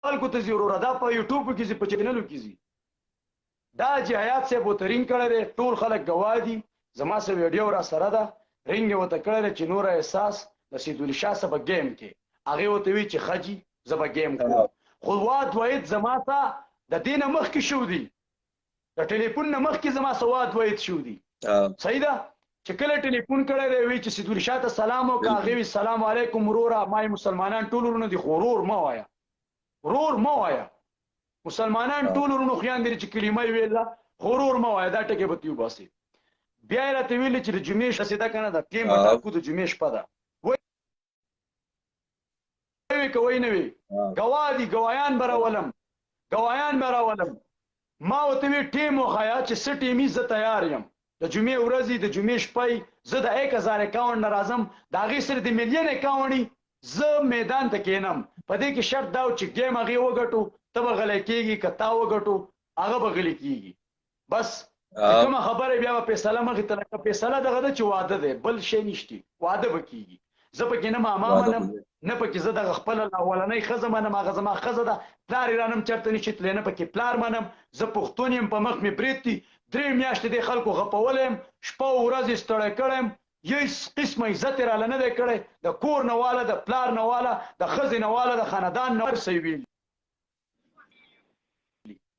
خلکو ته ځي وروره، دا په یوټیوب کې ځي، په چینلو کې ځي. دا چې حیات صاحب ورته رینګ کړی دی، ټول خلک ګواه دي، زما څه ویډیو را سره ده، رینګ یې ورته کړی دی چې نور احساس د سیدولي شاه سره به ګیم کې، هغې ورته وی چې ښه جي زه به ګیم کوم، خو واد وعید زما ته د دې نه مخکې شو دي، د ټلیفون نه مخکې زما سره واد وعید شو دي. صحیح ده چې کله ټلیفون کړی دی وی چې سیدولي شاه ته سلام وکړه، هغې وی سلام علیکم وروره، ما یې مسلمانان ټول ورونه دي، خو ورور مه وایه، ورور مه وایه، مسلمانان ټول ورونو خویان دي چې کلمه یې ویله، خو ورور مه وایه، دا ټکی به ترې وباسې. بیا یې راته ویلي چې د جمعې شپه ده که نه ده، ټیم به ټاکو، د جمعې شپه ده، وی که وی نه وي، ګواه دي، ګوایان به راولم، ګوایان به راولم. ما ورته وی ټیم وښیه چې څه ټیمي، زه تیار یم، د جمعې ورځې، د جمعې شپه، زه د 1000 اکاونټ نه راځم، د هغې سره د میلیون اکاونټ، زه میدان ته کینم. په دې کې شرط دا و چې ګیم هغې وګټو ته به غلی کېږي، که تا وګټو هغه به غلی کېږي. بس کومه خبره بیا به فیصله مخې ته، لکه فیصله دغه ده چې واده دی، بل شی نشته، واده به کېږي. زه پکې نه ماما منم، نه پکې زه دغه خپله اولنۍ ښځه منم، هغه زما ښځه ده، پلار یې رانم چېرته نشي تللی، نه پکې پلار منم. زه پښتون یم، په مخ مې برېت دي، 3 میاشتې دې خلکو غپولی یم، شپه او ورځ یې ستړی کړی یم، هیڅ قسمه عزت یې راله نه دی کړی، د کور نه واله، د پلار نه واله، د ښځې نه واله، د خاندان نه، هر څه یې ویلي.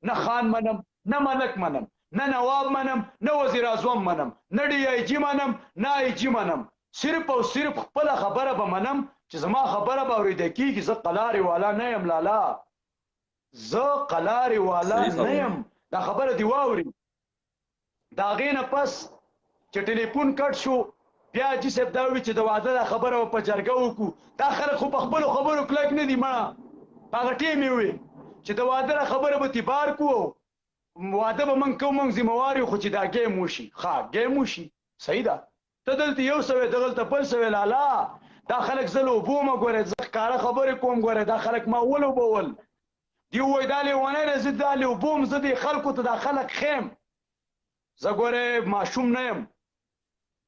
نه خان منم، نه ملک منم، نه نواب منم، نه وزیر اعظم منم، نه ډي آی جي منم، نه آی جي منم، صرف او صرف خپله خبره به منم چې زما خبره به اورېدل کېږي. زه قلارې والا نه یم لالا، زه قلارې والا نه یم، دا خبره دې واوري. د هغې نه پس چې ټلیفون کټ شو، بیا حاجي صاحب دا وویل چې د واده دا خبره به په جرګه وکړو. دا خلک خو په خپلو خبرو کلک نه دي، مړه په هغه ټیم یې وویل چې د واده دا خبره به ترې بار کړو، واده به موږ کوو، موږ ذمهوار یو، خو چې دا ګیم وشي. ښه ګیم وشي، صحیح ده، ته دلته یو څه وې، دغلته بل څه وې لالا. دا خلک زه لوبوم، ګورې زه ښکاره خبرې کوم، ګورې دا خلک ما ولوبول. دی وایي دا لیونی دی، زه دا لوبوم، زه دې خلکو ته دا خلک ښیم، زه ګورې ماشوم نه یم.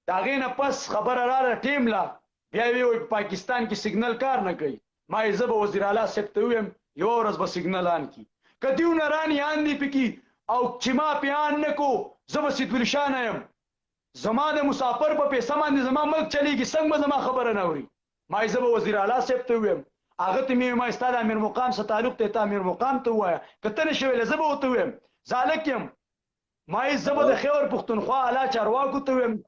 د هغې نه پس خبره راغله ټیم له، بیا یې وویل په پاکستان کې سیګنل کار نه کوي. ما یې زه به وزیر اعلی صاحب ته ووایم یوه ورځ به سیګنل آن کړي، که دیو نه راني آن دې پکې، او چې ما پې آن نه کو زه به سیدولي شاه نه یم، زما د مسافر په پیسه باندې زما ملک چلیږي، څنګه به زما خبره نه اوري؟ ما یې زه به وزیر اعلی صاحب ته ووایم، هغه ته مې وویل ما ستا د امیر مقام څه تعلق دی، ته امیر مقام ته ووایه، که ته نه شې ویلی زه به ورته ووایم، زه هلک یم. ما یې زه به د خیبر پښتونخوا اعلی چارواکو ته ووایم،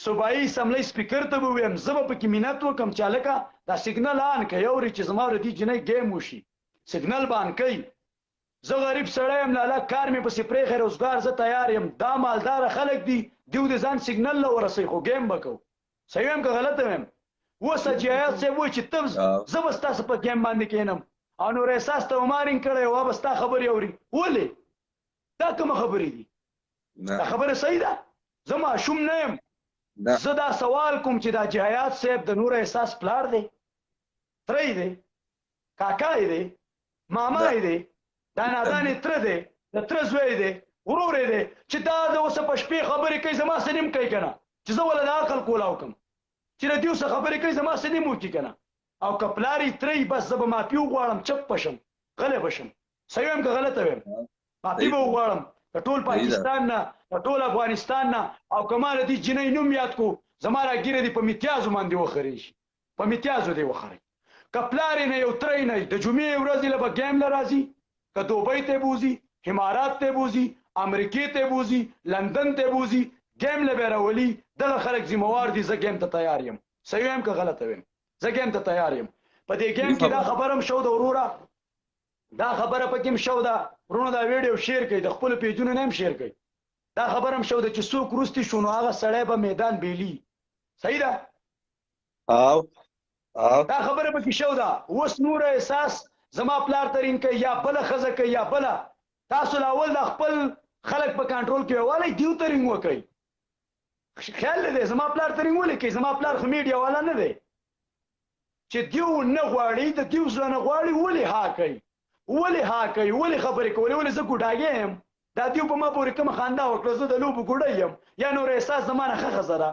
صوبایي اسمبلۍ سپیکر ته به ووایم، زه به پکې منت وکړم چې هلکه دا سیګنل آن کړئ، اوري چې زما د دې جینۍ ګیم وشي، سیګنل به آن کوي. زه غریب سړی یم لالا، کار مې پسې پرېښی، روزګار زه تیار یم، دا مالداره خلک دي، دیو د ځان سیګنل له ورسوي، خو ګیم به کوو. صحیح وایم که غلطه وایم؟ اوس حاجي حیات صاحب وایي چې ته زه به ستاسو په ګیم باندې کښېنم، او نور احساس ته ما رینګ کړی او به ستا خبرې اوري. ولې دا کومه خبرې دي؟ دا خبره صحیح ده؟ زه ماشوم نه یم، زه دا سوال کوم چې دا حاجي حیات صاحب د نور احساس پلار دی، تره یې دی، کاکا یې دی، ماما یې دی، دا نادان یې تره دی، د تره زوی دی، ورور یې دی، چې دا د اوسه په شپې خبرې کوي زما څه نیم کوي که نه، چې زه وله د عقل کولاو کړم چې د دیو څه خبرې کوي زما څه نیم وکړي که نه. او که پلار یې تره یې، بس زه به معافي وغواړم، چپ به شم، غلی به شم. صحیح وایم که غلطه وایم؟ معافي به وغواړم د ټول پاکستان نه، د ټول افغانستان نه. او که ما د دې جینۍ نوم یاد کو، زما را ږیره دې په میتیازو باندې وخرې شي، په میتیازو دې وخرې. که پلار یې نه یو تره یې نه، د جمعې ورځې له به ګیم له راځي، که دوبۍ ته بوځي، امارات ته بوځي، امریکې ته بوځي، لندن ته بوځي، ګیم له به راولي. دغه خلک ذمهوار دي. زه ګیم ته تیار یم. صحیح وایم که غلطه وایم؟ زه ګیم ته تیار یم. په دې ګیم کې دا خبره هم شو ده وروره، دا خبره پکې هم شو ده وروڼو، دا ویډیو شیر کړئ، د خپلو پیجونو نه هم شیر کړئ. دا خبره هم شو ده چې څوک وروستي شو نو هغه سړی به میدان بیلي. صحیح ده؟ او دا خبره پکې شو ده. اوس نور احساس زما پلار ته رینګ کوي، یا بله ښځه کوي، یا بله. تاسو له اول د خپل خلک په کنټرول کې والی، دیو ته رینګ وکړئ. خیال دی زما پلار ته رینګ ولې کوي؟ زما پلار خو میډیا والا نه دی. چې دیو نه غواړي، د دیو زړه نه غواړي، ولې ها کوي؟ ولې ها کوي؟ ولې خبرې کولې؟ ولې زه ګوډاګی یم؟ دا دیو په ما پورې کومه خندا وکړه؟ زه د لوبو ګوډی یم، یا نور احساس زما نه ښه ښځه ده.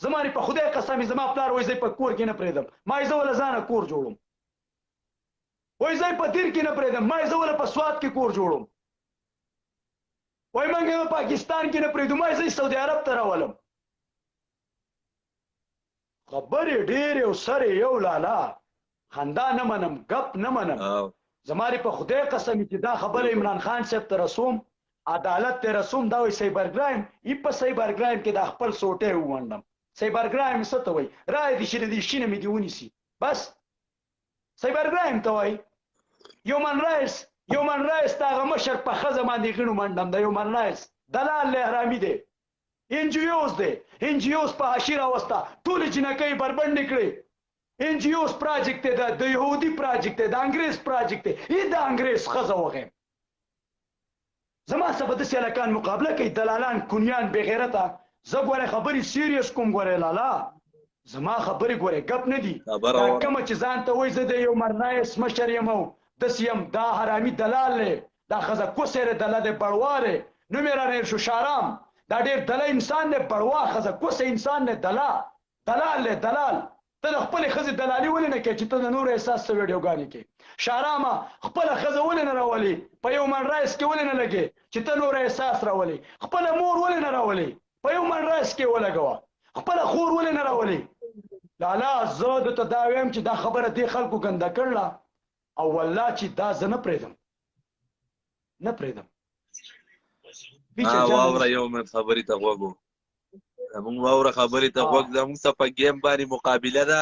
زما په خدای قسم، زما پلار وایي زه په کور کې نه پرېږدم، ما یې زه له ځانه کور جوړوم. وای زه په تیر کې نه پرېږدم، ما یې زه وله په سوات کې کور جوړوم. وای موږ په پاکستان کې نه پرېږدو، ما یې زه سعودي عرب ته راولم. خبرې ډېرې او سر یو لالا، خندا نه منم، ګپ نه منم. زما دې په خدای قسم چې دا خبره عمران خان صاحب ته رسوم، عدالت ته رسوم. دا وایي سایبر کرایم، ای په سایبر کرایم کې دا خپل سوټی ومنډم. سایبر کرایم څه ته وایي؟ رای دې شي، د دې شي نه مې دې ونیسي، بس سایبر کرایم ته وایي. هیومن رایټس، هیومن رایټس د هغه مشر په ښځه باندې غیڼو منډم. د هیومن رایټس دلال دی، حرامي دی، این جی اوز دی. این جی اوز په حاشي راوسته، ټولې جینکۍ بربنډې کړې. این جی اوز پراجیکټ دی، د یهودي پراجیکټ دی، د انګرېز پراجیکټ دی. ای د انګرېز ښځه وغیم، زما څه به داسې هلکان مقابله کوي، دلالان، کونیان، بېغیرته. زه ګوره خبرې سیریس کوم، ګوره لالا زما خبرې ګوره ګپ نه دي. دا کومه چې ځان ته وایي زه د یو مرنایس مشر یم او داسې یم، دا حرامي دلال دی، دا ښځه کوسی دی، دله دی، بړوا دی، نوم یې رانه هېر شو، شارام. دا ډېر دله انسان دی، بړوا ښځه کوسی انسان دی، دلا دلال دی، دلال. ته د خپلې ښځې دلالي ولې نه کوې چې ته د نورو احساس څه ویډیوګانې کوې؟ شارامه خپله ښځه ولې نه راولې؟ په یو من رایس کې ولې نه لګې چې ته نور احساس راولې؟ خپله مور ولې نه راولې؟ په یو من رایس کې ولګوه. خپله خور ولې نه راولې؟ لالا زه درته دا وایم چې دا خبره دې خلکو ګنده کړله، او والله چې دا زه نه پرېږدم، نه پرېږدم. واوره یو من خبرې ته غوږ، زمونږ واوره خبرې ته غوږ. زمونږ څه په ګیم باندې مقابله ده،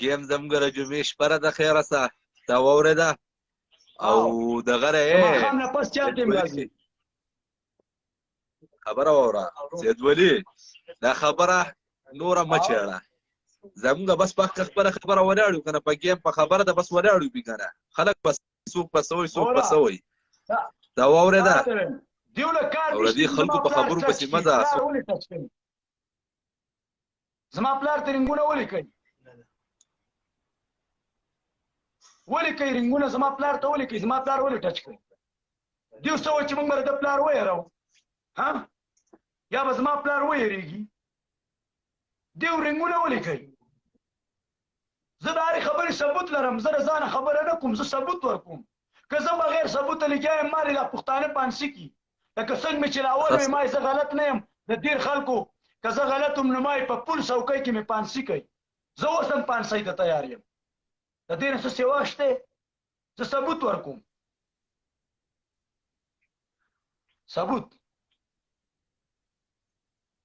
ګیم زمونږ د جمعې شپه ده، خیره سه تا واورېده او دغه ماښام نه پس چا ټیم راځي. خبره واوره سید ولي، دا خبره نوره مه چېړه. زمونږ بس په خپله خبره ولاړ یو که نه، په ګیم په خبره ده بس ولاړ یو که نه. خلک به څوک په څه وایي، څوک په څه وایي. دا واورېده دیو له کار او د دې خلکو په خبرو پسې مه ځه. زما پلار ته رنګونه ولې کوي؟ ولې کوي رنګونه؟ زما پلار ته ولې کوي؟ زما پلار ولې ټچ کوي؟ دیو څه وایي چې موږ به د پلار ویرو، ها؟ یا به زما پلار ویریږي؟ دیو رنګونه ولې کوي؟ زه د هرې خبرې ثبوت لرم، زه د ځانه خبره نه کوم، زه ثبوت ورکوم. که زه بغیر ثبوته لګیا یم، ما دې دا پښتانه پانسي کړي. لکه څنګه مې چې لا اول وې، ما یې زه غلط نه یم، د ډېر خلکو که زه غلط وم نو ما یې په پل څوکۍ کې مې پانسي کوي. زه اوس هم پانسۍ ته تیار یم، د دې نه څه سوا شته؟ زه ثبوت ورکوم، ثبوت.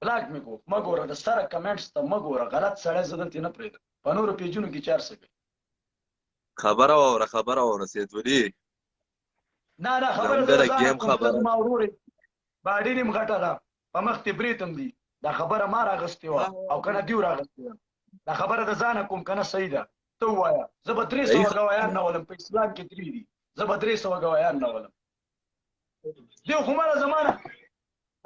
بلاک مې کو، مه ګوره د سره کمنټس ته مه ګوره، غلط سړی زه دلته نه پرېږدم. په نورو پیجونو کې چار څه کوي. خبره واوره، خبره واوره سید ولي. نه نه خبره زمونږ د ګیم خبره. زما ورور باډي نیم غټه ده، په مخ دې برېت هم دي. دا خبره ما راغستې وه او که نه دیو راغستې وه. دا خبره د ځانه کوم که نه صحیح ده، ته ووایه. زه به 300 ګواهیان نه ولم، په اسلام کې 3 دي، زه به 300 ګواهیان نه ولم. دیو خو مړه زمانه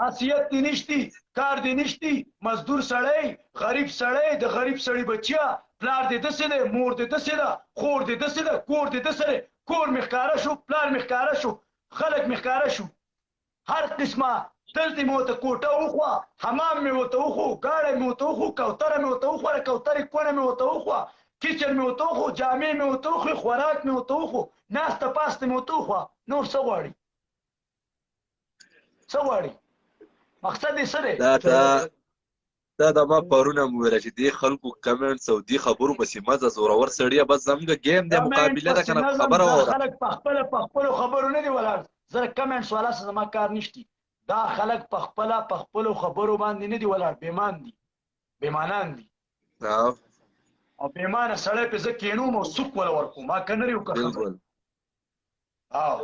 حیثیت دې نشتي، کار دې نشتي، مزدور سړی، غریب سړی، د غریب سړي بچیا، پلار دې داسې دی، مور دې داسې ده، خور دې داسې ده، کور دې داسې دی. کور مې ښکاره شو، پلار مې ښکاره شو، خلک مې ښکاره شو، هر قسمه. دلته مې ورته کوټه وخوه، حمام مې ورته وخو، ګاډی مې ورته وخو، کوتره مې ورته وخوړه، کوترې کونه مې ورته وخوه، کیچن مې ورته وخو، جامې مې ورته وخوې، خوراک مې ورته وخو، ناسته پاسته مې ورته وخوه. نور څه غواړي؟ څه غواړي؟ مقصد یې څه دی؟ دا د ما پرون هم وویله چې دې خلکو کمنټس او دې خبرو پسې مه ځه، زورور سړیه، بس زموږ ګیم دی، مقابله ده که نه، خبره واوره. خلک په خپله په خپلو خبرو نه دي ولاړ. زه کمنټس والا څه زما کار نشتي. دا خلک په خپله په خپلو خبرو باندې نه دي ولاړ، بېمان دي، بېمانان دي. او بېمانه سړی پې زه کښېنوم او سوک وله ورکوم، ما که نر یو که ښځه. او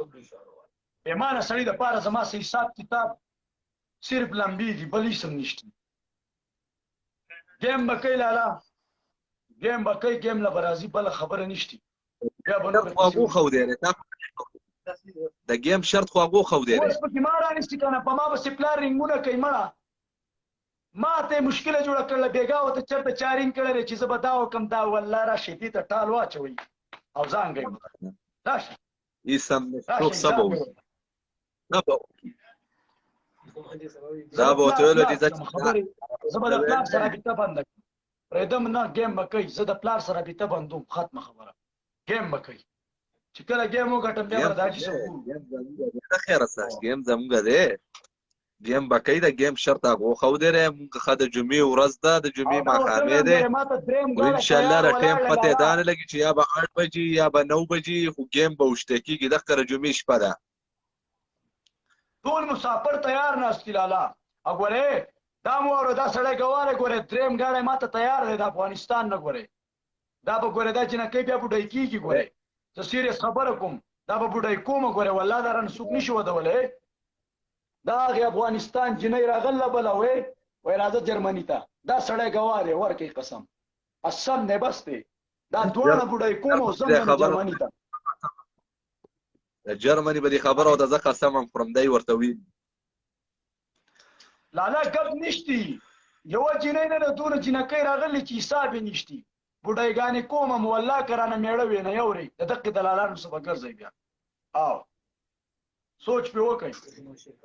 بېمانه سړي دپاره زما څه حساب کتاب صرف لمبې دي، بل هېڅ هم نشتي. ګیم به کوي لالا، ګیم به کوي، ګیم له به راځي، بله خبره نشتي. بیا به نور خو هغو خو دی، د ګیم شرط خو هغو خو دی. اوس پکې ما رانیستي که نه، په ما پسې پلار رنګونه کوي. مړه ما ته یې مشکله جوړه کړله، بېګا ورته چېرته چا رنګ کړی دی چې زه به دا وکړم، دا والله راشي دې ته ټال واچوي او ځانګه یې راشه. هېڅ هم نشته، څوک څه به وکړي؟ څه به وکړي؟ دا به ورته ویل چې زه به د پلار سره رابطه بنده کړم، پرېږدم نه، ګیم به کوي. زه د پلار سره رابطه بندوم، ختمه خبره، ګیم به کوي. چې کله ګیم وګټم بیا به دا چې څه ګورو. ګیم زموږ دی د خیره سه، ګیم زموږ دی، ګیم به کوي. د ګیم شرط هغو خو دی ری، مونږ ښه د جمعې ورځ ده، د جمعې او دا ورته ماښامې ویم دی. ګوره ما ته دریم خو ګاډی ان شاء الله تیار د ټایم ولاړ دی پته لالا. دا نه لګي چې یا به 8 بجې یا به 9 بجې، خو ګیم به وشته کېږي. دغه د جمعې شپه ده. ټول مسافر تیار ناست دي لالا. او ګوره دا مو واوره، دا سړی ګواه دی، ګوره دریم ګاډی ما ته تیار دی د افغانستان نه. ګوره دا به ګوره دا جینکۍ بیا بوډۍ کېږي. ګوره زه سیریس خبره کوم، دا به بوډۍ کوم. ګوره والله دا رانه څوک نشي ودولی. دا هغې افغانستان جینۍ راغله بله وې وایي راځه جرمني ته. دا سړی ګواه دی، ورکوي قسم قسم دی بس دی. دا دواړه بوډۍ کوم او ځم به جرمني ته. د جرمني به دې خبره او د زه قسم هم خورم دی ورته وي. لالا ګپ نشتی، یوه جینۍ نه ده دونه جینکۍ راغلي چې حساب یې نشتی. بوډۍ ګانې کوم هم والله که رانه مېړه وي نه یورئ د دقې دلالانو څخه به ګرځئ بیا. او سوچ پې وکړئ،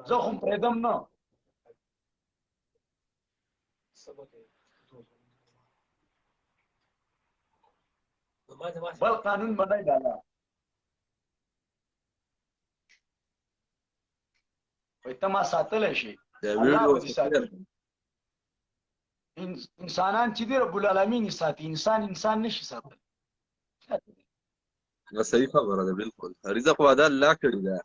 زه خو پرېږدم نه. بل قانون به نه لالا. وایي ته ما ساتلی شې، الله به دې ساتي. انسانان چې دي رب العالمین یې ساتي، انسان انسان نشي ساتلی. دا صحیح خبره ده، بالکل. رزق وعده الله کړی ده.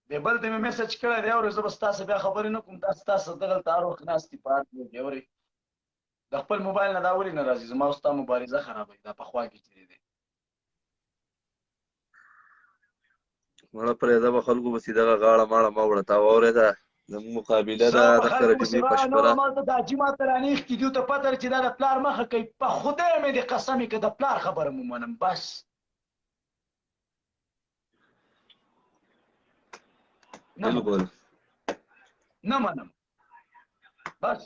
دی بل ته مې میسج کړی دی، اورې زه به ستاسو بیا خبرې نه کوم. تاسو تاسو دغلته هر وخت ناست دي په هر ځای کې. اورې د خپل موبایل نه دا ولې نه راځي؟ زما او ستا مبارزه خرابوي دا په خوا کې چې دی. مړه پرېږده به خلکو پسې دغه غاړه ماړه مه وړه. تا واورېده، زموږ مقابله ده زه د په خره خلکو پسې جمعې په غاړه نه شپه وړم. هلته د حاجي ماته رانیښتي دي، ته پته چې دا د پلار مخه کوي. په خدای مې دې قسم که د پلار خبره مو منم بس. نه منم. بالکل نه منم بس.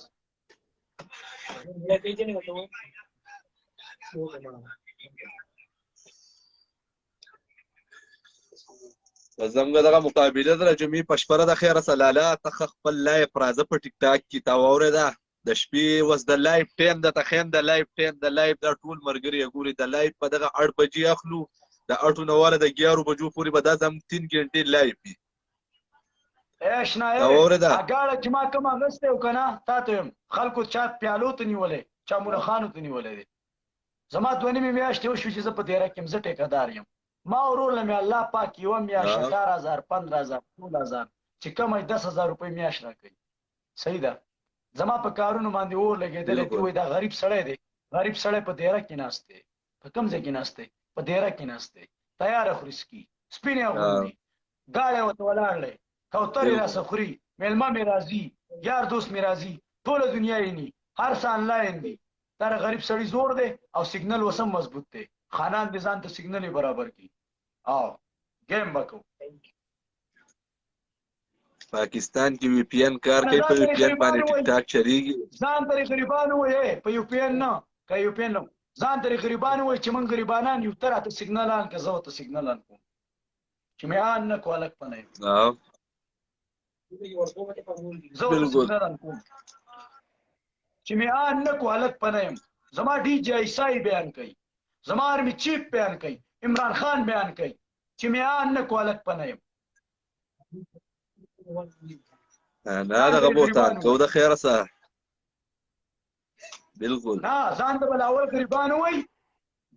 بس زموږ دغه مقابله ده د جمعې په شپه ده. خیره سلاله ته ښه خپل لایف راځه په ټیک ټاک کې. تا واورېده، د شپې اوس د لایف ټایم د تخیم، د لایف ټایم د لایف دا ټول ملګري یې ګوري. د لایف په دغه 8 بجې اخلو، د 8 نه واله د 11 بجو پورې به دا زموږ 3 ګنټې لایف وي. ای شنایه تا واورېده؟ اګاړه چې ما کوم اخیستی و که نه، تا ته وایم خلکو چا پیالو ته نیولی، چا ملخانو ته نیولی دی. زما 2.5 میاشتې وشوې چې زه په دېره کې یم، زه ټیکهدار یم. ما ورور له مې الله پاک یوه میاشت 18,000، 15,000، 16,000 چې کمه 10,000 روپۍ میاشت راکوي. صحیح ده، زما په کارونو باندې اور لګېدلی دی. وایي دا غریب سړی دی، غریب سړی په دېره کې ناست دی. په کوم ځای کې ناست دی؟ په دېره کې ناست دی، تیاره خوري، سکي سپینې اغوندي، ګاډی ورته ولاړ دی، کوترې راسه خوري، مېلمه مې راځي، یار دوست مې راځي، ټوله دنیا یې ني، هر څه انلاین دي. دا د غریب سړي زور دی او سیګنل اوس هم مضبوط دی. خانان دې ځان ته سیګنل یې برابر کړي او ګیم به کوو. پاکستان کې وی پی ان کار کوي، په وی پی ان باندې ټیک ټاک چلیږي. ځان ترې غریبان وایي، په یو پی ان نه که یو پی ان نه، ځان ترې غریبان وایي چې موږ غریبانان یو، ته راته سیګنل آن که زه ورته سیګنل آن کوم. چې مې آن نه کو هلک په نه یم. زه ورته سیګنل آن کوم چې مې آن نه کو هلک په نه یم. زما ډي جي ایسای بیان کوي، زما آرمي چیف بیان کوي، عمران خان بیان کوي چې مې آن نه کو هلک په نه یم. نه دغه بوتان کو د خیره سه. بالکل نه، ځان ته به اول غریبان وای،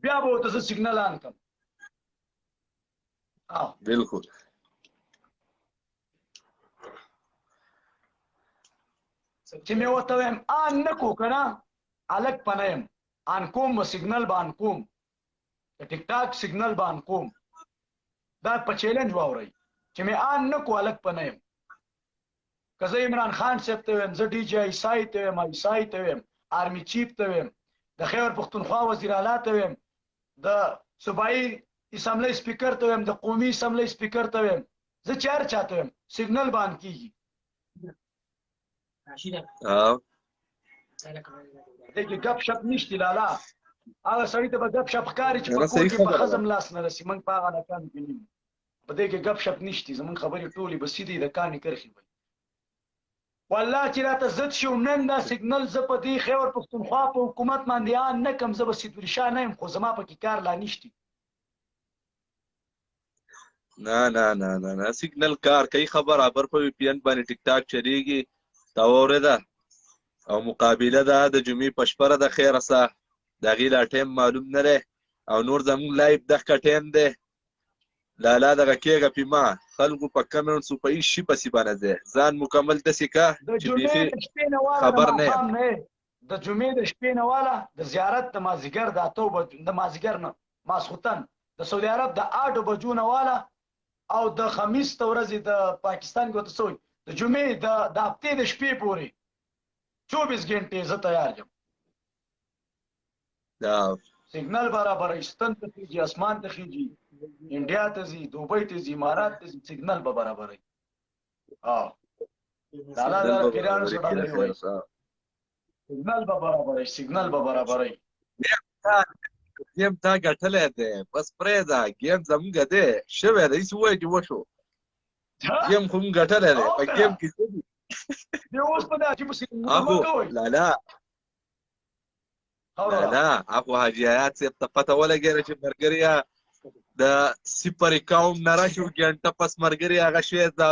بیا به ورته زه سیګنل آن کړم. بالکل. چې مې ورته وایم آن نه کو که نه هلک په نه یم، آن کوم به سیګنل به آن کوم، د ټیک ټاک سیګنل به آن کوم. دا په چیلنج واورئ چې مې آن نه کو هلک په نه یم. که زه عمران خان صاحب ته وایم، زه ډي جي ایسای ته وایم، ایسای ته وایم، آرمي چیف ته وایم، د خیبر پښتونخوا وزیر اعلی ته وایم، د صوبایي اسمبلۍ سپیکر ته وایم، د قومي اسمبلۍ سپیکر ته وایم، زه چې هر چا ته وایم سیګنل به آن کېږي. دې کې ګپ شپ نشتی لالا. هغه سړي ته به ګپ شپ ښکاري چې په کور کې په ښځه هم لاس نه رسي، موږ په هغه هلکانو کې نه یو. په دې کې ګپ شپ نشتی، زموږ خبرې ټولې به سیدې د کانې کرښې وي. والله چې راته زد شو نن دا سیګنل، زه په دې خیبر پښتونخوا په حکومت باندې آن نه کم. زه به سید شاه نه یم، خو زما پکې کار لا نشتی. نه نه نه نه نه، سیګنل کار کوي، خبر برابر په وی پی ان باندې ټیک ټاک چلیږي. تا واورېده؟ او مقابله ده د جمعې په شپه ده. خیره سه، د هغې لا ټایم معلوم نه دی، او نور زموږ لایف دغه ټایم دی. لالا دغه کېږه پې ما خلکو په کمنټسو په هېڅ شي پسې باندې ځې، ځان مکمل داسې که د چې جمعې بیخي د شپې نه واله د خبر نه یم. ماښام نه، د جمعې د شپې نه واله د زیارت د مازیګر د 8 بجو، د مازیګر نه ماسخوتن د سعودي عرب د 8 بجو نه واله او د خمیس د ورځې د پاکستان کې ورته څه وایي، د جمعې د هفتې د شپې پورې 24 ګنټې زه تیار یم. دا سیګنل برابر ستن ته خېږي، اسمان ته خېږي، انډیا ته ځي، دوبۍ ته ځي، امارات ته ځي، سیګنل به برابرې. ها لالا سیګنل دا به پیرانو برابرې سره کړي. ډالۍ وای. خیر سه. سیګنل به برابرې، سیګنل به برابرې. ګیم تا ګټلی دی، بس پرېږده، ګیم زمونږ دی، شوی دی، هېڅ ووایه چې وشو. ګیم خو مونږ ګټلی دی. او په کنه ګیم کې څه دي؟ دی اوس په دا چې په سیګنل اخو کوي. لالا. اوره. لالا، اخو حاجي حیات صاحب ته پته ولګېده چې مرګریا د سپر اکاونټ نه راشي، ګنټه پس مرګري هغه شی دا